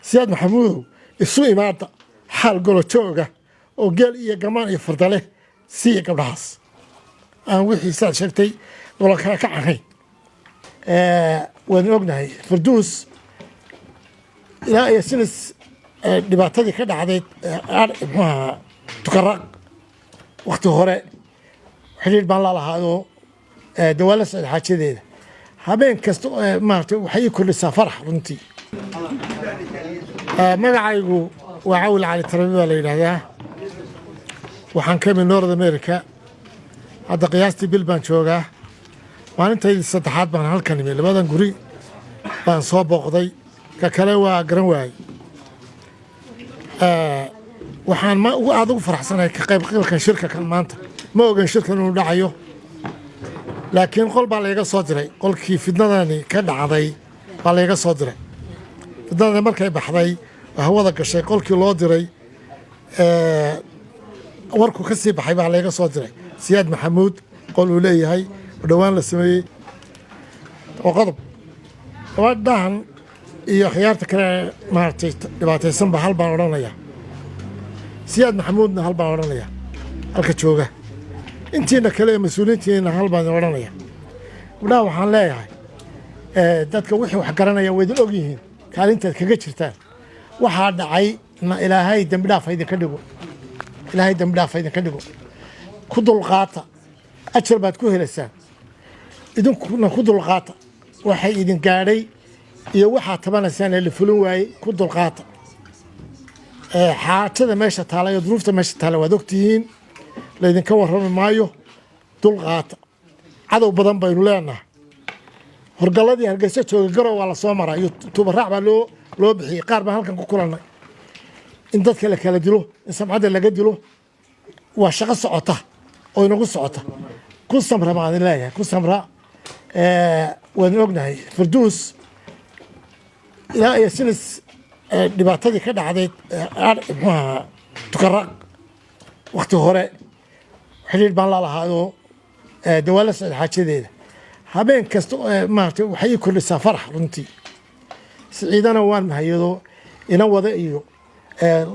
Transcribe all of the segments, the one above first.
Siyaad Maxamuudow, isu imaada xaal golo jooga oo geel iyo gamaan iyo fardale siiya gabdhahaas, aan wixii saad sheegtay golo kala kac ahayn. Waanu ognahay Farduus ilaa iyo sinis dhibaatadii ka dhacday, muxuu ahaa, Tukaraq wakti hore xidhiir baan lalahaadoo de waa la socda xaajadeeda. Habeen kasta maarata waxay ii kordhisaa farax runtii. Magacaygu waa Cawil Cali Tarabi baa la yidhaahdaa. Waxaan ka imid North America. Hadda qiyaastii bil baan joogaa. Maalintaydii saddexaad baan halkan imi. Labadan guri baan soo booqday, ka kale waa garan waayey. Waxaan aada ugu faraxsanahay ka qaybgalkan shirka kan maanta. Ma ogan shirkan inuu dhacayo, laakiin qol baa layga soo diray. Qolkii fidnadani ka dhacday baa layga soo diray. Fidnadani markay baxday oo hawada gashay, qolkii loo diray warku ka sii baxay baa layga soo diray. Siyaad Maxamuud qol uu leeyahay oo dhowaan la sameeyey oo qodob gabadhahan iyo khiyaarta kale maaragtay dhibaataysanba hal baan odhanaya. Siyaad Maxamuudna hal baan odhanaya halka jooga. Intiina kale ee mas-uuliyiintiina hal baan odhanaya. Gabdhaha waxaan leeyahay, dadka wixii wax garanaya way idin og yihiin kaalintaad kaga jirtaan. Waxaa dhacay na Ilaahay dembi dhaaf ha idinka dhigo, Ilaahay dembi dhaaf ha idinka dhigo. Ku dulqaata, ajar baad ku helaysaan. Idinkuna ku dulqaata waxay idin gaadhay iyo waxaad tabanaysaan ee la fulin waayey. Ku dulqaata xaajada meesha taala iyo duruufta meesha taala. Waad ogtihiin, laydinka warrami maayo. Dulqaata. Cadow badan baynu leenahay. Horgalladii Hargeysa jooga Garow waa lasoo maraa iyo tuubaraac baa loo bixiyey. Qaar baan halkan ku kulannay in dadka la kala dilo, in samcadda laga dilo. Waa shaqo socota oo inagu socota. Ku samra baan idin leeyahay, ku samra. Waanu ognahay Farduus ilaa iyo sinis dhibaatadii ka dhacday, muxuu ahaa, Tukaraq wakti hore xidhiir baan lalahaadoo de waa la socda xaajadeeda. Habeen kasta maarata waxay ii kordhisaa farax runtii. Siciidana waan mahayado ina wada iyo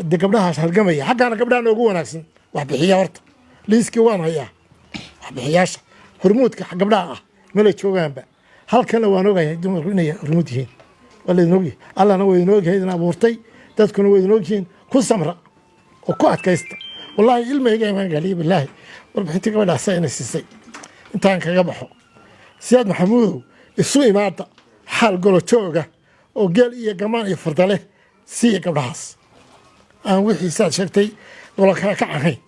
de gabdhahaas halgamaya. Xaggaana gabdhaha noogu wanaagsan wax bixiya. Horta liiskii waan hayaa waxbixiyaasha hormuudka gabdhaha ah melay joogaanba. Halkana waan ogahay dumarku inay hormuud yihiin. Waa laydin ogyahay, Allahna waa idin ogyahay idin abuurtay, dadkuna waa idin ogyihiin. Ku samra oo ku adkaysta. Wallaahi ilmahayga imaan galiya bilaahi warbixintii gabadhaasa inay siisay. Intaan kaga baxo, Siyaad Maxamuudow, isu imaada xaal golo jooga oo geel iyo gamaan iyo fardale siiya gabdhahaas, aan wixii saad sheegtay golo kala kac ahayn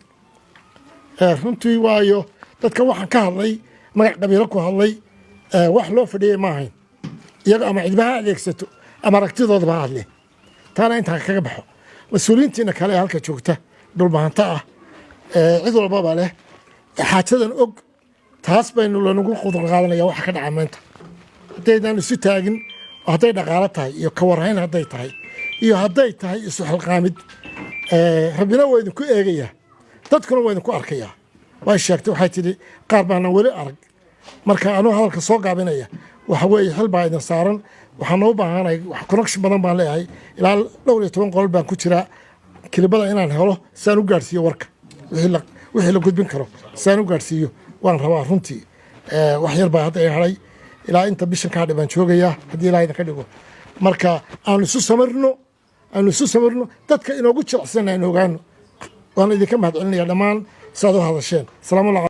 runtii. Waayo, dadka waxaan ka hadlay magac qabiilo ku hadlay, wax loo fadhiyey ma ahayn iyago ama cidba ha adeegsato ama aragtidoodaba ha hadle. Taana intaan kaga baxo, mas-uuliyiintiina kale ee halka joogta, dhulbahanta ah, cid walbaba leh, xaajadan og, taas baynu lanagu qudul qaadanaya waxa ka dhaca maanta. Haddaydaan isu taagin oo hadday dhaqaalo tahay iyo kawarhayn hadday tahay iyo hadday tahay isu xilqaamid, Rabbina waa idinku eegayaa, dadkuna waa idinku arkayaa. Way sheegtay, waxay tidhi qaar baanan weli arag. Marka anuu hadalka soo gaabinaya, waxa weeye xil baa idin saaran. Waxaan u baahanahay connection badan baan leeyahay. Ilaa dhowr iyo toban qolol baan ku jiraa kilibada inaan helo saan u gaadhsiiyo warka. Wixii la gudbin karo saan u gaadhsiiyo waan rabaa runtii. Wax yar baa hadda i hadhay. Ilaa inta bishan ka hadhay baan joogayaa haddii Ilaah idinka dhigo. Marka aanu isu samirno, aanu isu samirno. Dadka inoogu jilicsan aynu ogaano. Waan idinka mahad celinaya dhammaan saad u hadasheen. Salaamu.